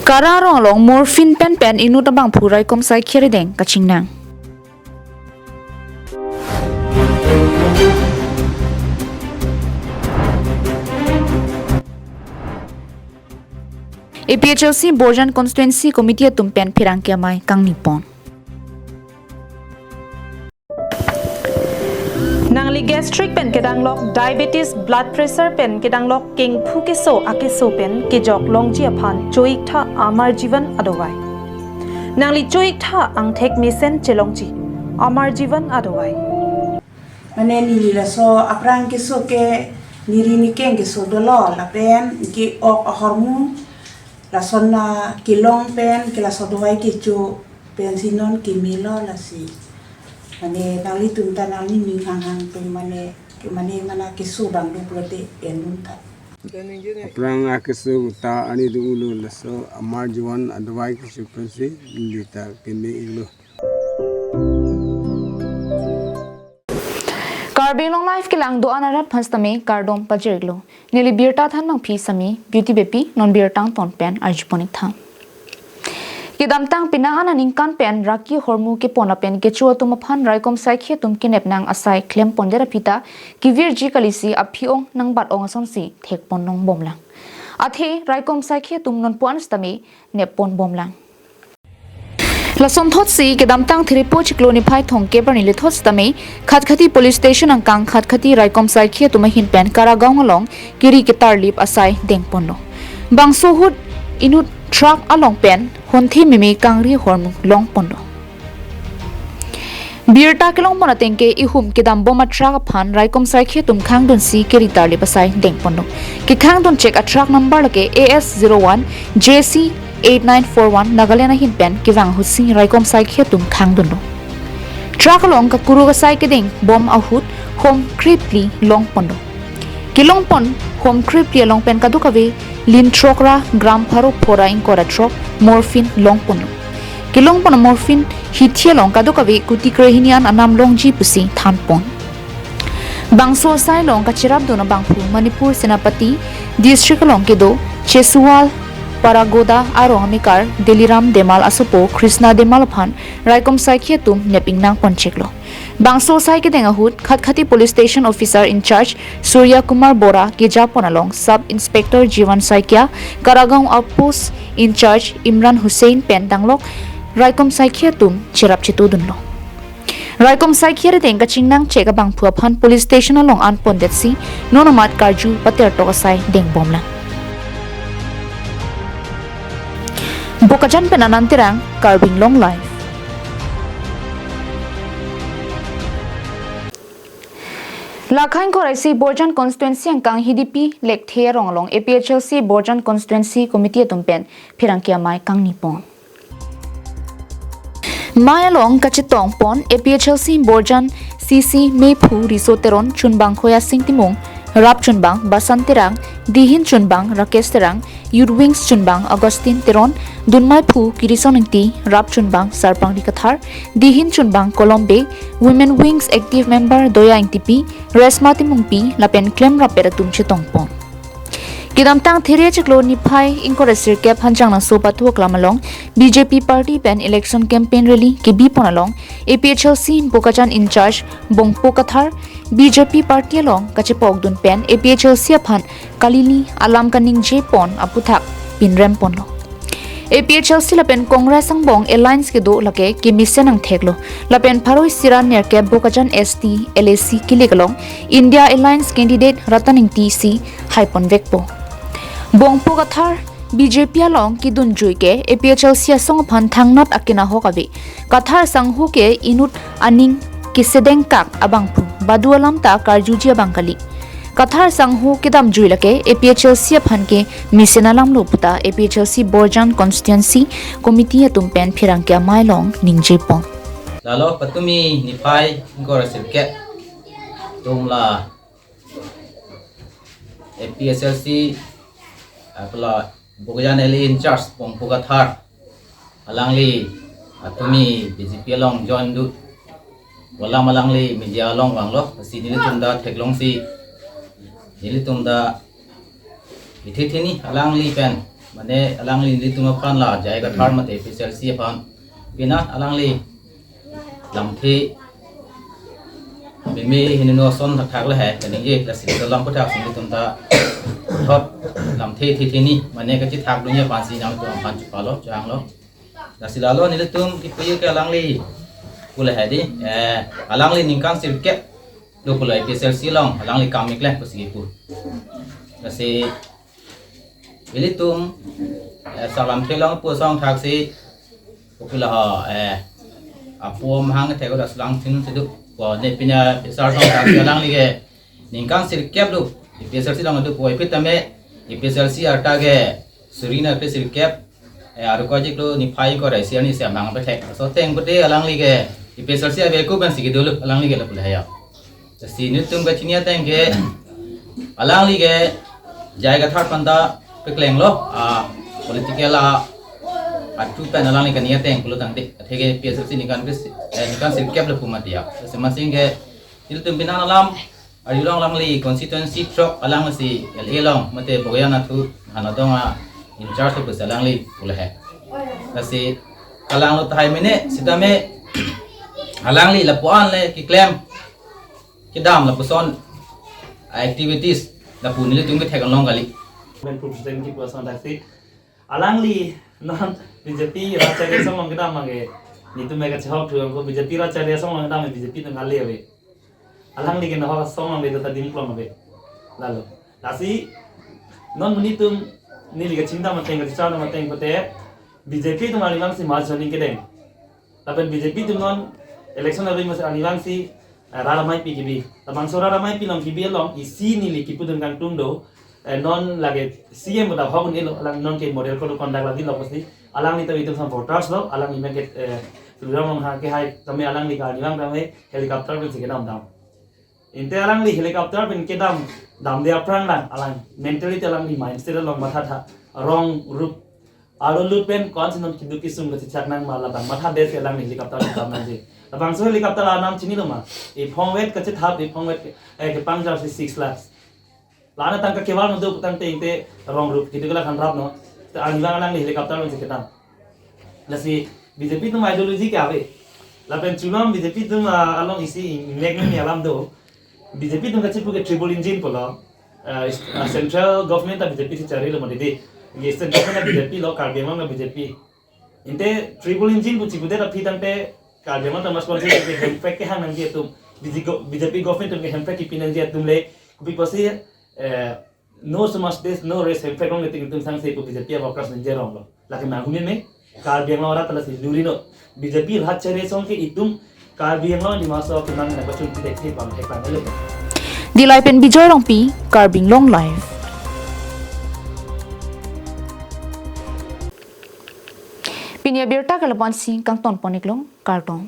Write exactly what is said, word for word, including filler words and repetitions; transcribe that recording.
Kara arong along morphine pen pen inut abangphu raikom saikhi arideng kachingnang. A P H L C Borjan Constituency Committee atum pen pherangke amei kangni pon. Nangli gastric pen kedanglok, diabetes, blood pressure pen kedanglok, kengphu keso akeso pen kejok longji aphan cho-iktha Amar Jeevan adovai. Nangli cho-iktha angthek mesen chelongji Amar Jeevan adovai. Mane neli laso aphrang keso ke niri nikeng keso dolo lapen ke-ok ahormu lason na kelong pen ke laso dovai kecho pensi non kemelo lasi. Mane nanglitum ta nangning ning hanghang pen mane ke mane mana keso bang do pulote en dun ta. Aphrang akeso ta ani do ulo laso Amar Jeevan adovai kecho pensi neli ta keme-iklo. Karbi Anglong Live kelang do-an arat aphan sitame kardom pajir-iklo. Neli birta thanbangpi sami Beauty Beypi, non birta angton pen arjupon-iktha. Kedamtang penang an aningkan pen raki hormu kepon lapen kecho atum aphan raikom saikhi atum kenep nang asai klempondet aphi ta kevirji kalisi aphi-ong nangbat-ong asonsi thekpon longbomlang. Athe raikom saikhi atum nonpu an sitame nepponbomlang. Lasonthotsi kedamtang Thiripo chiklo niphai thomkep arni lethot sitame Khatkhati Police Station angkang Khatkhati raikom saikhi atum ahin pen Karagaon along keri ketarlip asai dengponlo. Bangso ahut inut truck along pen honthe meme kangri hormu longponlo. Birta kelongpon ateng ke ihum kedambom a-truck aphan raikom saikhi atum khangdunsi keri tarlip asai dengponlo. Kekhangdun chek a-truck number lake A S zero one J C eight nine four one Nagaland ahin pen kevang ahutsi raikom saikhi atum khangdunlo. Truck along kakuruk asai kedengbom ahut hom krepli longponlo. Kelongpon hom krepli along pen kadokave lin throk ra gram pharo phora ingkoi ra throk morphine longponlo. Kelongpon morphine hithi along kadokave kuti krehini an anam longji pusi thanpon. Bangso asai along kacherapdun abangphu Manipur Senapati District along kedo Chesuwal Paragoda arong amekar Deliram Demal asopo Krishna Demal aphan raikom saikhi atum nep-ingnangpon cheklo. Bangso asai kedeng ahut Khatkhati Police Station Officer in Charge Surya Kumar Bora kejapon along Sub Inspector Jivan Saikia, Karagaon Outpost in Charge Imran Hussain pen danglok raikom saikhi atum cherap chetodunlo. Raikom saikhi arideng kachingnang chek abangphu aphan police station along anpondetsi non amat karju patertok asai dengbomlang. Bokajan pen Anand Terang, Karbi Anglong Live. Lakha ingkoi ra isi Borjan Constituency angkang Hidipi Lekthe arong along A P H L C Borjan Constituency Committee atum pen pherangke amei kangni pon. Mei along kachetongpon A P H L C Borjan C C mephu Riso Teron, chunbang Khoyasing Timung, rap chunbang Basan Terang, dihin chunbang Rakesh Terang, Youth Wings chunbang Augustine Teron, dunmeiphu Kirison Ingti, rap chunbang Sarpangri Kathar, dihin chunbang Kolom Bey, Women Wings active member Doya Ingtipi, Resma Timungpi lapen klemrappet atum chetongpon. Kedamtang Thiri chiklo niphai ingkoi ra sirkep Hanjanglangso Pathu Aklam along B J P party pen election campaign rally kebipon along A P H L C Bokajan in charge Bongpo Kathar B J P party along kachepokdun pen A P H L C aphan kalili alam kaningjepon aputhak pinremponlo. A P H L C lapen Congress angbong alliance kedo lake kemesen angtheklo. Lapen pharo isi ra nerkep Bokajan S T L A C kilik along India Alliance candidate Ratan Ingti si haiponvekpo. Bongpo Kathar B J P along kedunjui ke A P H L C asong aphan thangnat akin ahok ave. Kathar sangho ke inut aning kesedengkak abangphu, badu alam ta karjuji abang kali. Kathar sangho kedamjui lake A P H L C aphan kemesen alamlo puta A P H L C Borjan Constituency Committee atum pen pherangke amei along ningjepon. Lalo patumi niphai ingkoi ra sirkep atum la A P H L C, ah, pala Bokajan L A in charge Bongpo Kathar alangli, ah, tumi B J P along join dun. Walam alangli media along vanglo, si nelitum ta theklongsi, nelitum ta ithi thini alangli pen Mane alangli nelitum aphan la J I Kathar mate A P H L C aphan pina alangli lamthe meme hini no ason thakthak lahai kaningje, lasi alam aphuthak si nelitum ta thot lamthe thetheni mane kachethak dunji aphansi nangtum aphan chepalo changlo. Lasi lalo nelitum kipu ke alangli pu lahai dei, eh, alangli ningkan sirkep lo pulo A P H L C along alangli kam keklem pusi kipu. Lasi ilitum, eh, sak lamthe along pu asong thaksi, pu lahai, eh, apo amahang thek ko das lang thin sedu. Ko ne pina pisar asong thaksi alangli ke ningkan sirkep lo A P H L C along do pu, iphi tame A P H L C arta ke suri na pe sirkep, eh, aru ko jik lo niphai ko rai siani se amahang pethek. So teng pute alangli ke A P H L C ave ko pensi kedo lo alangli ke lo pu lahai ya. Lasi nelitum kachini ateng ke alangli ke J I Kathar aphan ta peklenglo, ah, political a, atu pen alangli kani ateng pulo tangte. Athe ke A P H L C ningkan ke si, eh, ningkan sirkep lo pu mati ya. Lasi masing ke nelitum pina alam arjulong alangli constituency throk alangsi L A along mate Bokajan athu hanadong a in charge lo pusi alangli pu lahai. Lasi kalang lo tahai mene sitame alangli lapu-an le keklem kedam lapuson activities lapu nelitum kethek along kali. Men President kipu asong thaksi alangli non B J P rat charli asong along kedam abang ke nelitum me kachehok thu ko B J P rat charli asong along kedam B J P atum kali ave. Alangli ke nahok asong along le ta dim klong ave. Lalo. Lasi non monit atum neli kachingdam ateng kachechar dam ateng pute B J P atum arnivang si mass joining kedeng. Lapen B J P atum non election ave mas arnivang si, eh, rara maipi kebi. Labangso rara maipi along kebi along isi neli kipu dun kangtung do. Eh, non lake C M udah hok un-elo alang non ke model code of conduct lagi lo pusi. Alangli ta itum sam voters lo, alangli me ke, eh, Tuliram Ronghang ke hai tame alangli ke arnivang tame helicopter pensi kedam dam. Ante alangli helicopter pen kedam damde aphrang lang alang mentality alangli mindset along matha tha, rong rup arlo lut pen ko-ansi non keduk kesung kachechak nang ma labang matha det si alangli helicopter kedam nangji. Labangso helicopter anam chinilo ma? Ephong vet kachethap, ephong vet ke, eh, kepangjar si six lakhs. La-an atangka kevang no do putangte ante rong rup keduk la khan rap no. Ta arnivang alangli helicopter pensi kedam. Lasi B J P atum ideology ke ave. Lapen chulom B J P atum, ah, along isi ingnek ni alam do. B J P atum kachipu ke triple engine pulo. Ah, is-, ah, central government ta B J P si charli lo mati dei. Ye state government ta B J P lo, Karbi Anglong ta B J P. Ante triple engine pu chipudet aphi tangte Karbi Anglong Autonomous Council ke hemprek kehang nangji atum, B J P go-, B J P government atum ke hemprek kipi nangji atum le, kopi pusi, eh, no so much this, no rest, hemprek long ting tum sangse pu B J P workers ningje rong lo. Lake nang humi me, Karbi Anglong arat ta lasi luri no. B J P rat charli asong ke itum Karbi Anglong Dima Hasao atum nang na pachun pidet thepang thepang elo. Dilai pen Bijoy Rongpi, Karbi Anglong Live. Pini abirta ke lapu-ansi kangton pon-iklo, kardom.